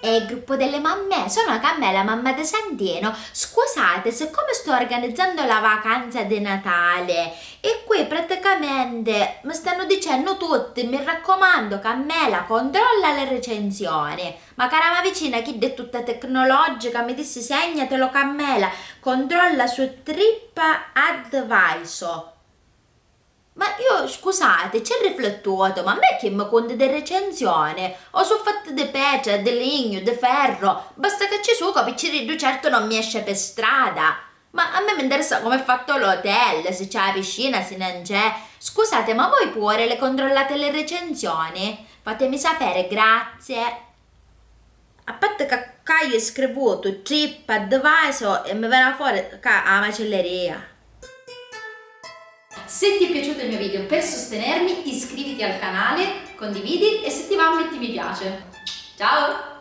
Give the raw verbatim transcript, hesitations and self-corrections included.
E gruppo delle mamme, sono Carmela, mamma di Santino. Scusate, siccome sto organizzando la vacanza di Natale e qui praticamente mi stanno dicendo tutti, mi raccomando, Carmela, controlla le recensioni. Ma cara ma vicina, chi è tutta tecnologica, mi dissi, segnatelo, Carmela, controlla su TripAdvisor. Ma io, scusate, ci riflettuto, ma a me chi mi conti di recensioni? O su fatti di petra, di lignu, di ferro, basta che ci suco, picciriddu certo non mi esce per strada. Ma a me mi interessa come è fatto l'hotel, se c'è la piscina, se non c'è. Scusate, ma voi pure le controllate le recensioni? Fatemi sapere, grazie. A parte ca ccà è scrivuto TripAdvisor e mi vene fuori ca a macelleria. Se ti è piaciuto il mio video, per sostenermi iscriviti al canale, condividi e se ti va metti mi piace. Ciao!